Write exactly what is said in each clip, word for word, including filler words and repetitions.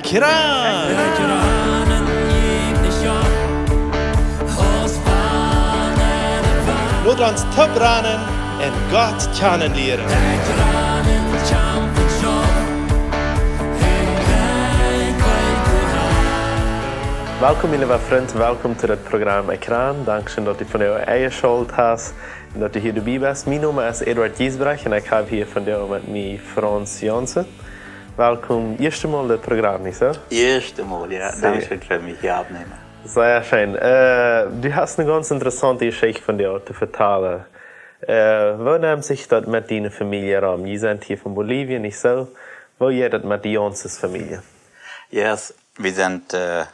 Kran! Lot ons toop ranen un Gott kjanen lieren. Welkom, mien leewa Frint, welkom to daut Program Ekran. Dankscheen, daut du vondoag enjeschalt hast un daut du hia doabie best. Mien Nomen es Eduard Giesbrecht un ekj hab hia vondoag met mie Franz Janssen. Welkom, ieescht mol daut Program, nich soo? Ieescht mol, jo. Sea. Dankscheen fa mie hia oppnämen. Sea scheen. Äh, du hast eene gaunz interessaunte Jeschicht vondoag to vetalen. Äh, woo nemt sikj daut met diene Famielje rom? Jie sent hia von Bolivien, nich soo? Woo jeit daut met de Janssens Famielje? Yes, wie sent, äh,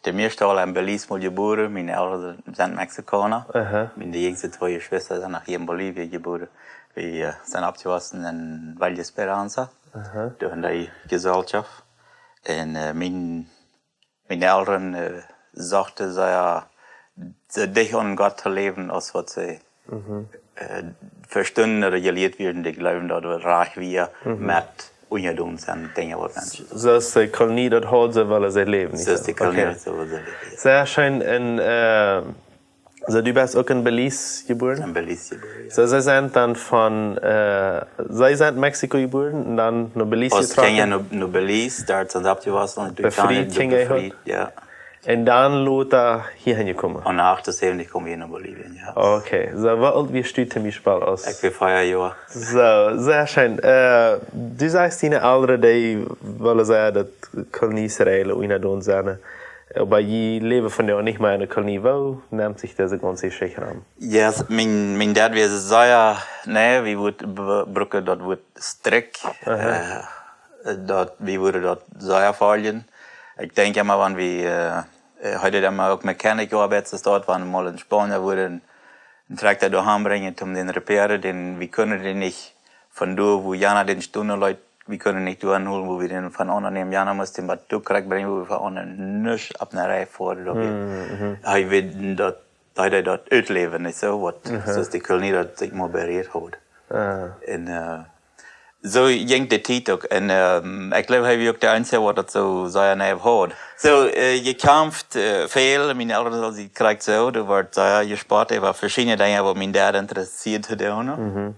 de mieeschte aul en Belize mol jebuaren. Miene Elren sent Mexikauna. Aha. Miene jinjste twee Jeschwista sent noch hia en Bolivien jebuaren. Wie, äh, sent oppjewossen en Valle Esperanza. Aha. Doa en de Jeselschoft. Un, äh, mien, miene Elren, äh, sochten sea, sea dicht aun Gott to läwen, aus waut see, äh, vestunden ooda jelieet wieren, dee jleewden, daut et rajcht wia, met unjadon sent Dinja waut Menschen. Soo aus de Kolonie daut haud, soo wellen see läwen, nich soo? Soo aus de Kolonie daut haud, soo wellen see läwen, jo. Sea scheen. Un, äh, soo, du best uk en Belize jebuaren? En Belize jebuaren, jo. Soo, see sent dan von, äh, see sent Mexiko jebuaren un dan no Belize jetrocken? Aus Kjinja no, no Belize, doa sent see oppjewossen, befriet, Kjinja jehaut? Befriet, jo. Un dan lota hia han jekomen? Un achtunsäwentich kjeem wie no Bolivien, jo. Okay, soo, woo oolt wieescht du toom Biespel aus? Ekj wia fiew Joa. Soo, sea scheen. Äh, du sajchst, diene Elren, dee wellen sea daut Kolonie sea unjadon sent. Oba jie läwen vondoag nich mea en de Kolonie. Woo nemt sikj dise gaunze Jeschicht rom? Yes, mien, mien Dad wia sea, nä, wie wudden be-, brucken daut Wuat strikt. Aha. Äh, daut, wie wudden daut sea foljen. Ekj denkj emma, wan wie, äh, äh, hee deed emma uk Mechanic oabeiden, daut wan mol een Spanja wudd een, een Trakjta doa han brinjen, om dän reparieren, dän, wie kunnen dän nich von doa, wua jana dän stonen leet, wie kunnen nich doa holen, wua wie dän von aundre nämen, jana must dän bat doa krakjt brinjen, wua wie von aundre nuscht opp ne Rieej foaren, daut wie, hee weet daut, daut hee daut utläwen, nich soo, waut, soo aus de Kolonie daut sikj mol berät haud. Ah. Un, äh, soo jinkj de Tiet uk. Un, ähm, ekj jleew, hee wia uk de eensje, waut daut soo sea neiw haud. Soo, äh, jekjamft, äh, väl, miene Elren, soo aus jie krakjt soo, doa wort sea jespott äwa veschiedne Dinja, waut mien Dad interessieed to doonen. Mhm.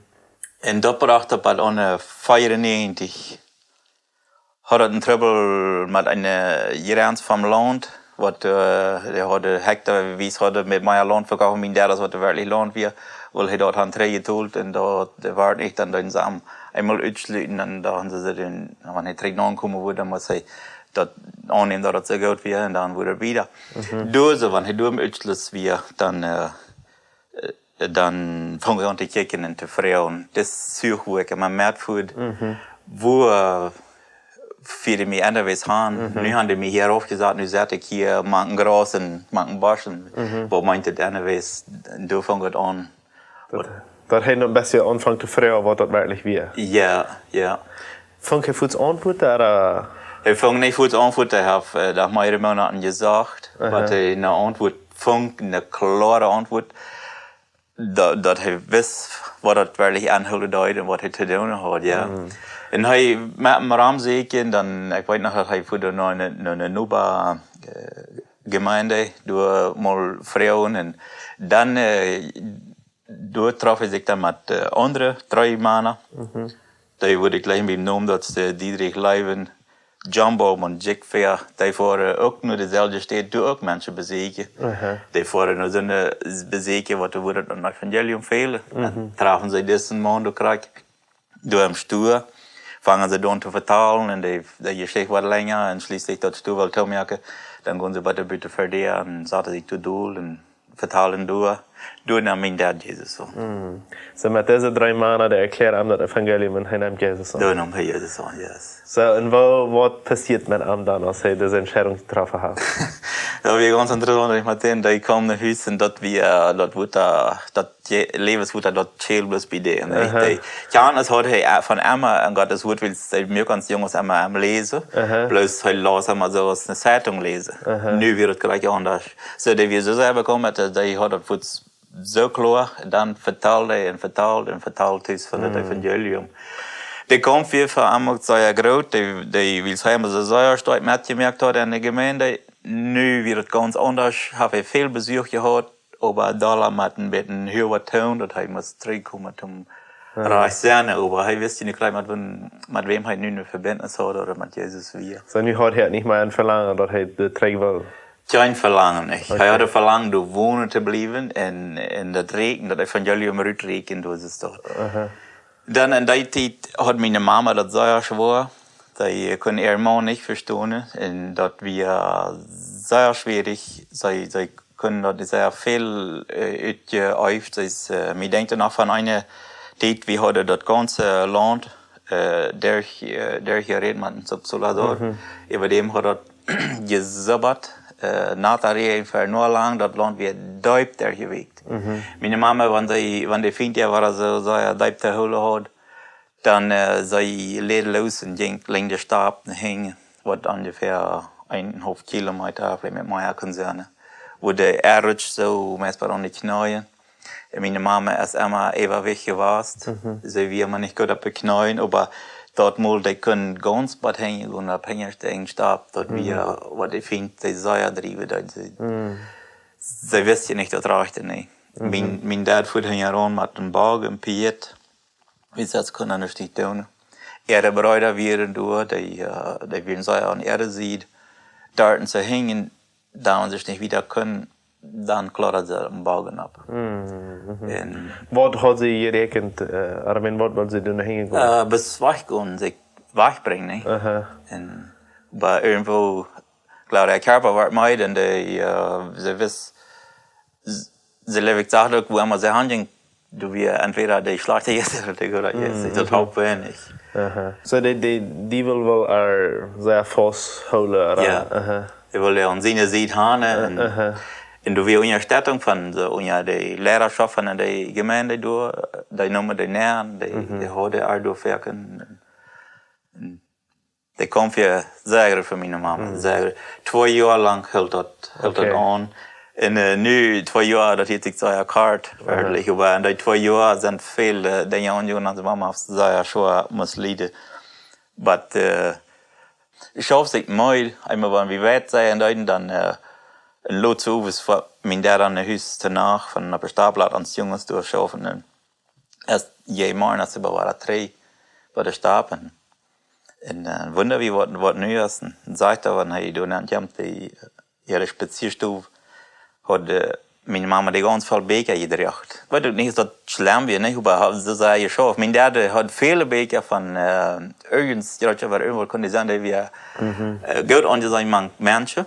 Un daut brocht opp bat aun, äh, vea un näajentich. Haud een Trubbel met eene Jrenz vom Launt, waut, äh, dee haud hektaarwies, haud met mea Launt vekoft, mien Dad, aus waut werkjlich Launt wia, wiels hee daut haud trigjjetolt un daut, dee wort nich, dan deeden see am eemol utschluten un dan han see dän, wan hee trigj nokomen wudd, dan must hee daut aunnämen, daut et soo goot wia un dan wudd hee wieda. Mhm. Doa soo, wan hee doa em Utschluss wia, dan, äh, äh, dan funk hee aun to kjikjen un to froagen. Daut suach, wua ekj emma met foa, wua, äh, fäa dee mie aundasch han. Mhm. Nu han dee mie hia aufjesat, nu sett ekj hia mank Graus un mank Bosch. Mhm. Waut meent daut aundasch? Doa funk et aun. Daut, daut hee noch een bät aunfunk to froagen, waut daut werkjlich wia. Jo, jo. Funk hee fuaz Auntwuat, ooda? Hee funk nich fuaz Auntwuat, hee haft, äh, no mearere Moonaten jesocht, aha, waut hee ne Auntwuat funk, ne kloare Auntwuat, daut, daut hee wist, waut daut werkjlich aunhoolen deed un waut hee to doonen haud, jo. Mhm. Un hee met am romsieekjen, dan, ekj weet noch, daut hee foa no ne, no ne Noba, äh, Jemeent, doa mol froagen un dan, äh, doa trof hee sikj dan met, äh, aundre dree Mana. Mhm. Dee wudd ekj jlikj biem Nomen, daut es, äh, Diedrich Leiwen, John Bohm un Jack Fair. Dee foaren, äh, uk no deselwje Städ, doa uk Menschen besieekjen. Aha. Dee foaren no soone, äh, besieekjen, waut doa wudden daut Evangelium fälen. Dan, mhm, trafen see disen Maun doa krakjt doa em Stua, fungen see doa aun to vetalen un dee, dee Jeschicht wort lenja un schlieslich daut Stua wull toomoaken, dan gingen see bie de Butte ver dee un sauten sikj doa dol un vetalden doa, doa neem mien Dad Jesus aun. Mhm. Soo met dise dree Mana, dee erkläaren am daut Evangelium un hee nemt Jesus aun. Doa nemt hee Jesus aun, yes. Soo, un woo, waut passieet met am dan, aus hee dise Entscheidunk jetroffen haft? Daut wia gaunz interessaunt, wan ekj met dän, dee kjeem no Hus un daut wia, äh, daut Wota, daut je-, Läwenswota, daut kjeem bloos bie dän, nich? Aha. Dee, jo, daut haud hee, äh, von emma, un Gott es Wort, wiels hee mie gaunz jung aus emma aum läsen. Aha. Bloos hee laus emma soo aus ne Zeitung läsen. Aha. Nu wia et jlikj aundasch. Soo, dee wia soo sea bekomen, daut, äh, dee haud daut fuaz soo kloa, dan vetald hee un vetald un vetald tus von daut, mhm, Evangelium. De Kaumf wia fa am uk sea groot, dee, dee, wiels hee emma soo sea stoakj metjemoakt haud enne Jemeent. Nu wia daut gaunz aundasch, haft hee väl Besuch jehaut, oba doa met een bät hua waut doonen, daut hee must trigjkomen toom rajcht sennen. Oba hee wist nich krakjt met wäm, met wäm hee nu eene Vebinjunk haud ooda met Jesus wia. Soo, nu haud hee nich mea een Velangen, daut hee trigj wull. Kjeen Velangen nich. Hee haud een Velangen, doa wonen to bliewen un, un daut Rikj, daut Evangelium rut to rieekjen, doa es daut. Dan en dee Tiet haud miene Mama daut sea schwoa. See kunn äaren Maun nich vestonen. Un daut wia sea schwierich. See, see kunn daut nich sea väl, äh, utjeeft. See es, äh, mie denkjt noch von eene Tiet, wie hauden daut gaunze Launt, äh, derch, äh, derchjerät met een Subsolador. Äwa däm haud daut jesubbat, äh, nat, daut wia fa no lang, daut Launt wia deep derchjewieekjt. Miene Mama, wan see, wan de Fient äa wada soo, soo, jo, deep to hoolen haud, dan, äh, see leet loos un jinkj lenjd de Stap hinjen, waut onjefäa eenenhaulf Kilometa, veleicht met mea kunn sennen, wua de Ieed rutsch soo meist bat aun de Kjneeen. Un miene Mama es emma äwawajchtich jewast. See wia emma nich goot opp de Kjneeen, oba daut Mol, dee kunn gaunz bat hinjen gonen, opp hinjaschte Enj Stap, daut wia, waut de Fient, dee sea driewen, daut see, see wist je nich daut rajchte, nä. Mien, mien Dad fua hinjaraun met een Boagen, een Pieet. Wie sest kunnen aun de Stiet doonen. Äare Breeda wieren doa, dee, äh, dee wieren sea aun äare Sied. Doa un see hinjen, doa see nich wieda kunnen, dan klautrad see een Boagen opp. Un waut haud see jeräakjent, äh, I mean, waut wull see doonen, hinjen gonen? Äh, bloos wajchgonen, sikj wajchbrinjen, nä? Un bie irjentwua, Claudia Kerper wort meed un dee, äh, see wist, s-, see leewd, ekj sach uk, wua emma see hanjinj, doa wia entwäda de schlajchte Jeist ooda de goode Jeist. Daut haulf weinich. Soo, dee, dee, dee wull woll äa sea faust hoolen, ooda? Jo. Dee wull je aun siene Sied haben un, un doa wia Unjastettunk von, soo, unja de Lierarschoft von de Jemeent doa, dee neemen dee aun, dee, dee hauden äa doa werkjen. Un dee Kaumf wia sea groot fa miene Mama. Sea groot. Twee Joa lang hilt daut, hilt daut aun. Un, äh, nu twee Joa, daut hieet sikj sea kort, werkjlich. Oba en dee twee Joa sent väl, äh, Dinja aunjegonen, aun de Mama haft sea schwoa must lieden. Oba, äh, ekj schauf sikj mea, eemol wan wie wajch sent, un dan, äh, en lootse Owes fua mien Dad no Hus to Nacht, von opp de Stapel aun ons Junges doa schaufen. Un es je morjen, es hee wada trigj bie de Stap. Un, äh, wunda wie waut, waut nu es. Un sajcht hee, wan hee doa nenn kjemt, dee, äh, äare Spazieastow, haud, äh, miene Mama dee gaunz voll Bieekja jedroagen. Weet uk nich, es daut schlemm wia, nich? Oba haud see sea jeschauft. Mien Dad, äh, haud väle Bieekja von, äh, irjent, jo, irjentwua kunn dee sennen, dee wia, äh, goot aunjeseenen mank Menschen.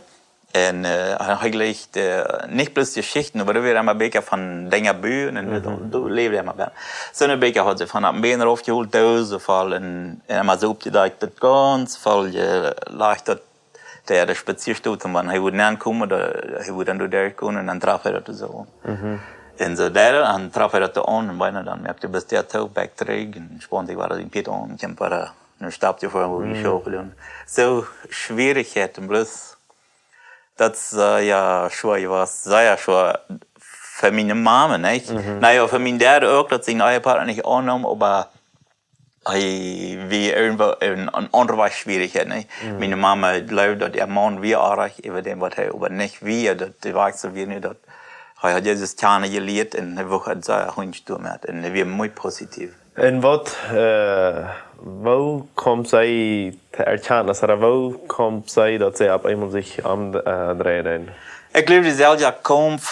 Un, äh, hee, hee jlikjt, äh, nich bloos Jeschichten, oba doa wieren emma Bieekja von Dinja buen un doa, doa läwd hee emma bie. Soone Bieekja haud see von opp een Bän raufjehoolt, Doosen voll un, un emma soo oppjedakjt, daut gaunz voll jelajcht, daut dee, de Spazieastow, un wan hee wudd nenn komen, doa, hee wudd dan doa derchgonen un dan traf hee daut soo aun. Un soo, dan, dan traf hee daut aun un beena dan moakt hee bloos de Däa too, back trigj un spaund sikj wada sien Pieet aun un kjeem wada no Stap to foaren, wua wie schaufen. Soo Schwierichkjeiten bloos. Daut es, äh, jo, schwoa jewast, sea schwoa fa miene Mama, nich? Na jo, fa mien Dad uk, daut sien Ehepartner nich aunneem, oba hee wia irjentwua en, en aundre Wajch Schwierichkjeit, nich? Miene Mama jleewd, daut äa Maun wia oajch äwa däm, waut hee oba nich wia, daut de Wajch soo wia, nich, daut hee haud Jesus kjanen jelieet un hee wull daut sea hunjsch doamet un hee wia mea positiv. Un waut, äh, woo kjeem see to Erkjantnis, ooda woo kjeem see, daut see opp eemol sikj om, äh, dreiden? Ekj jleew, dee selwje Kaumf,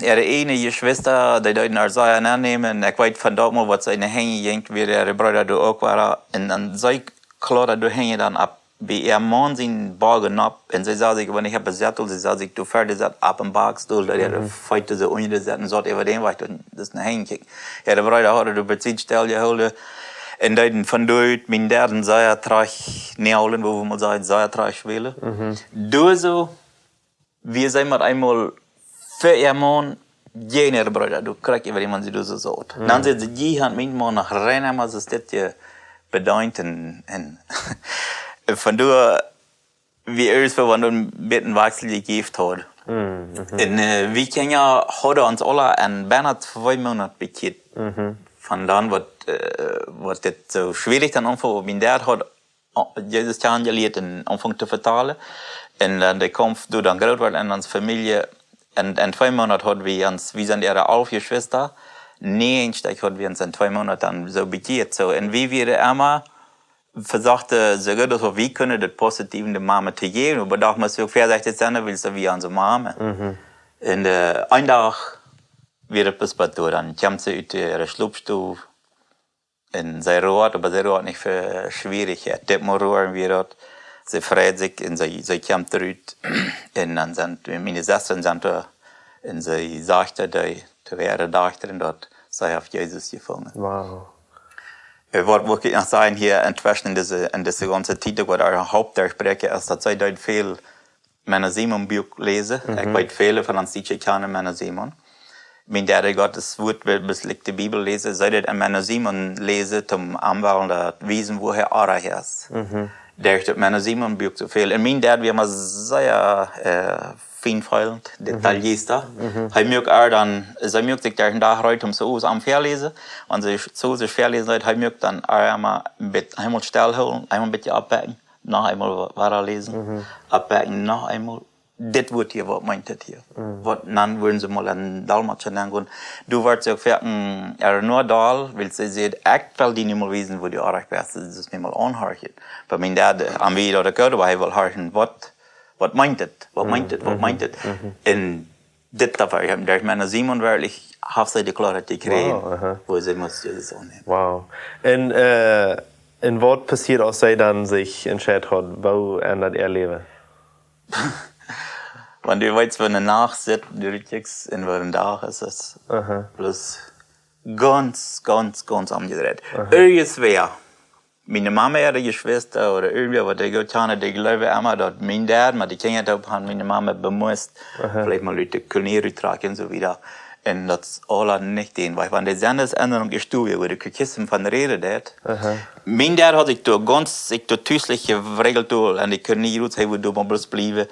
äare ieejne Jeschwista, dee deeden äa sea aunnämen. Ekj weet von daut mol, waut see enne Henj jinkj, wia äare Breeda doa uk wada. Un dan see klautrad doa hinjen dan opp bie äa Maun sien Boagen opp. Un see säd sikj, wan ekj hab besettelt, see säd sikj, doa ver dee saut opp een Boagsstool, daut äare Feet soo unja dee sauten, un saut äwa däm Wajch, daut es no hinjen kjikjen. Äare Breeda hauden doa bie Sied stelljehoolen. Un deeden von doa ut, mien Dad sea trigj näajen, woo wie mol sajen, sea trigj schwelen. Doa soo, wia see met eemol fa äa Maun jäajen äare Breeda, doa krakjt äwa däm, wan see doa soo saut. Dan säd see, jie haben mienen Maun noch rein emol soo een Stekj bedeent un, un von doa, wia irjentwua, wan doa een bät Wajchsel jejäft haud. Un, äh, wie Kjinja hauden ons aula en bennen twee Moonat bekjieet. Von dan, waut äh, waut dit soo schwierich dan aunfunk, oba mien Dad haud, äh, Jesus kjanen jelieet un aunfunk to vetalen. Un dan de Kaumf, dee dan groot wort en onse Famielje. En, en twee Moonat hauden wie ons, wie sent äare alf Jeschwista, näajen Stekj hauden wie ons en twee Moonat dan soo bekjieet. Soo, un wie wieren emma vesocht, soo goot aus wie kunnen, daut Positive de Mama to jäwen. Oba doa must wie uk väasechtich sennen, wiels see wia onse Mama. Un, äh, een Dach wia et bloos bie doa, dan kjeem see ut äare Schlopstow un see roat, oba see roat nich fa Schwierichkjeit. Dit Mol roaren wia daut, see freid sikj un see, see kjeem trigj. Un dan sent miene Sestren sent doa un see sajcht daut, to äare Dochta, daut see haft Jesus jefungen. Wow. Äh, waut, waut ekj noch sajen hia, entweschen en dise, en dise gaunze Tiet, uk waut äa Hauptdurchbruch es, daut see deed väl Menno Simon Buak läsen. Ekj weet, väle von ons Dietsche kjanen Menno Simon. Mien Dad deed Gott sien Wort, wiels, wiels ekj de Bibel läsen, see deed een Menno Simon läsen, toom am wellen daut wiesen, woo hee oajch es. Derch daut Menno Simon Buak soo väl. Un mien Dad wia mau sea, äh, fienfeelent, Detailista. Hee muak äa dan, see muak sikj dän Dach reed, om soo am väaläsen. Wan see soo väaläsen deed, hee muak dan äa mau een bät, eemol stellhoolen, eemol een bät oppwakjen, noch eemol wa-, wada läsen, oppwakjen, noch eemol. Dit Wort hia, waut meent dit hia? Waut, dan wudden see mol en Dolmetscha nengonen. Doa wort see uk foaken, mm, äa no dol, wiels see säd, ekj well die nu mol wiesen, woo du oajch best, daut es nu mol aunhorchen. Bie mien Dad, äh, am wia daut uk goot, oba hee wull horchen, waut, waut meent dit? Waut meent dit? Waut meent dit? Un dit, daut wia, derch Menno Simon werkjlich, haft see de Kloarheit jekjräajen, wow, aha, woo see must Jesus aunnämen. Wow. Un, äh, un waut passieed, aus see dan sikj entscheiden haud, woo endat äa Läwen? Wan du weetst, woo ne Nacht sitt, du kjikjst un woo een Dach es, es, aha, bloos gaunz, gaunz, gaunz omjedreit. Aha. Irjentwäa, miene Mama äare Jeschwista ooda irjentwäa, waut ekj goot kjand, dee jleewden emma, daut mien Dad, mau dee Kjinja, dee hauden miene Mama bemust, aha, veleicht mol ut de Kolonie ruttrakjen un soo wieda. Un daut es aula nich dän Wajch. Wan de Sennenänderung es, doa wia, woo de Katechismus von räden deed. Aha. Mien Dad haud sikj doa gaunz, sikj doa tuslich jeregelt doa, un ekj kunn nich rut, hee wudd doa mau bloos bliewen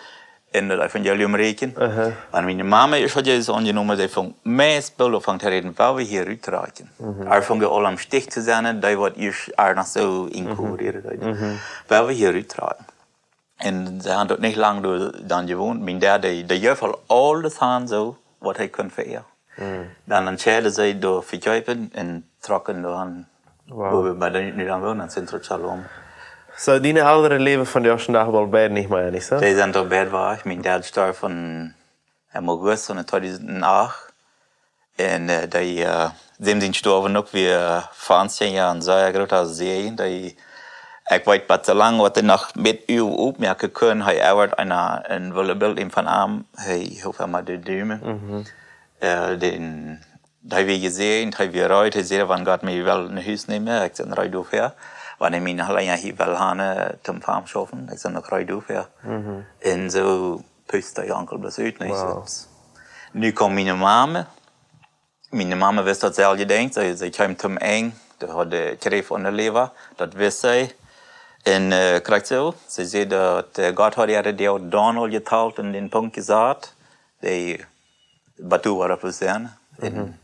un daut Evangelium räakjen. Aha. Wan miene Mama es, haud Jesus aunjenomen, see funk meist boolt aun to räden, wua wie hia ruttrakjen. Mhm. Äa funk aul aum Stich to sennen, dee waut ieescht äa noch soo, mhm, inkurieren deed. Mhm. Wua wie hia ruttrakjen. Un see hauden doa nich lang doa dan jewont. Mien Dad, dee, dee jeef aul aules aun soo, waut hee kunn fa äa. Mhm. Dan entscheeden see doa vekjeepen un trocken doa aun, wow, wua wie bie de, nu dan wonen, en Centro Shalom. Soo, diene Elren läwen vondoag dän Dach woll beid nich mea, nich soo? Dee sent doa beid wajch. Mien Dad storf en, em August von tweedusent acht. Un, äh, dee, äh, see sent jestorwen uk, wia fa ons Kjinja een sea groota Säajen. Dee, ekj weet, waut soo lang, waut hee noch met ons oppmoaken kunn, hee äwent eena, een Willebilt von am, hee hoof emma de Dumen. Mhm. Äh, dän, hee wia jesäajent, hee wia reed, hee säd, wan Gott mie well no Hus nämen, ekj sie reed doafäa. Wan hee mie noch lenja hia well haben, äh, toom fa am schaufen, ekj sie noch reed doafäa. Mhm. Un soo puust de Onkel bloos ut, nich? Wow. Nu kjeem miene Mama. Miene Mama wist daut selfst, denkj ekj. See, see kjeem toom Enj. Dee haud de Kjräft aun de Lewa. Daut wist see. Un, äh, krakjt soo. See säd daut, äh, Gott haud äa de Doag dan aul jetalt un dän Punkt jesat. Dee Batu wia opp sennen. Un, mhm,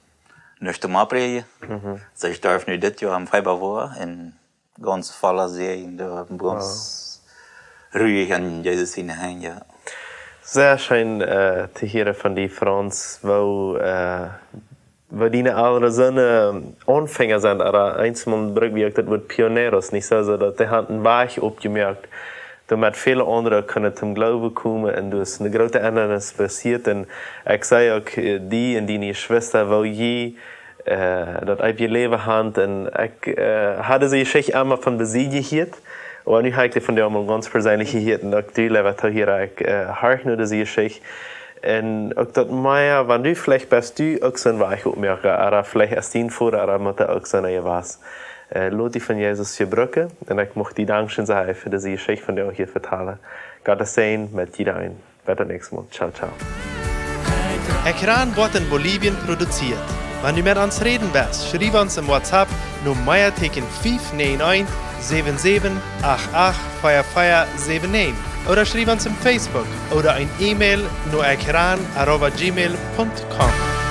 nuscht toom oppräajen. Mhm. See storf nu dit Joa em Februar. Un gaunz volla Säajen, doa gaunz, wow, ruich en Jesus siene Henj, jo. Sea scheen, äh, to hieren von die, Franz, woo, äh, woo diene Elren soone Aunfänja sent, oba eensmol bruck wie uk daut Wuat pioneros, nich soo, soo daut dee hauden een Wajch oppjemoakt, doamet väle aundre kunnen toom Gloowen komen un doa es eene groote Endrunk passieet. Un ekj see uk, äh, die un diene Jeschwista, woo jie äh, daut eewje Läwen haben. Un ekj, äh, haud dise Jeschicht emma von bie sie jehieet, oba nu hab ekj dee vondoag mol gaunz perseenlich jehieet. Un uk du, leewa Toohiera, ekj, äh, horch no dise Jeschicht. Un uk daut mea, wan du veleicht best, du uk soon Wajch oppmoaken, ooda veleicht es dien Voda ooda Mutta uk soon jewast. Äh, lot die von Jesus jebrucken. Un ekj mucht die dankscheen sajen fa dise Jeschicht vondoag hia vetalen. Gott sien Säajen met jieda eenen. Bat daut näakjste Mol. Ciao, ciao. Ekjran woat en Bolivien produzieet. Wan du met ons räden west, schriew ons em WhatsApp no Meateeken fief näajen eent, säwen säwen acht acht, vea vea säwen näajen. Ooda schriew ons em Facebook ooda een E-Mail no ekjran arroba gmail punkt com.